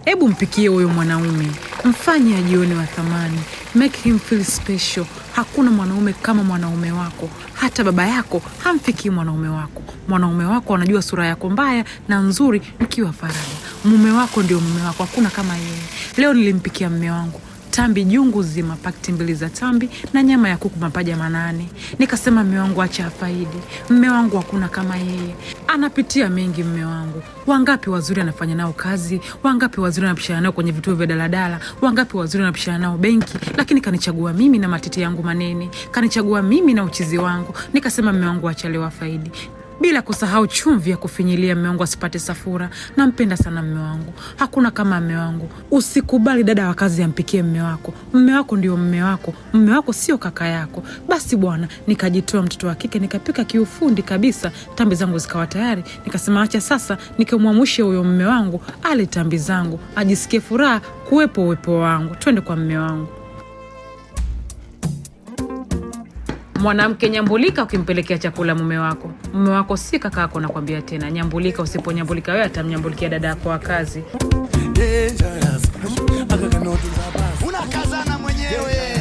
Hebu mpikie huyo mwanaume, mfanye ajione wa thamani, make him feel special. Hakuna mwanaume kama mwanaume wako, hata baba yako hamfikii mwanaume wako. Mwanaume wako anajua sura yako mbaya na nzuri mkiwa faragha. Mume wako ndio mume wako, hakuna kama yeye. Leo nilimpikia mume wangu tambi jungu zima, pakti 2 za tambi na nyama ya kuku mapaja 8. Nikasema mume wangu acha afaidi, mume wangu hakuna kama yeye. Anapitia mengi mume wangu. Wangapi wazuri anafanya nao kazi, wangapi wazuri anapishana nao kwenye vituo vya daladala, wangapi wazuri anapishana nao benki, lakini kanichagua mimi na matiti yangu manene, kanichagua mimi na uchizi wangu. Nikasema mume wangu acha leo afaidi. Bila kusahau chumvi ya kufinyilia mume wangu asipate safura. Nampenda sana mume wangu, hakuna kama mume wangu. Usikubali dada wa kazi ampikie mume wako. Mume wako ndio mume wako, mume wako sio kaka yako. Basi bwana, nikajitoa mtoto wa kike, nikapika kiufundi kabisa, tambi zangu zikawa tayari. Nikasema acha sasa nikamwamshe huyo mume wangu ale tambi zangu, ajisikie furaha kuwepo uwepo wangu. Twende kwa mume wangu. Mwanamke nyambulika ukimpelekea chakula mume wako. Mume wako si kaka yako, nakwambia tena. Nyambulika, usiponyambulika wewe atamnyambulikia dada yako wa kazi. Unakazana mwenyewe.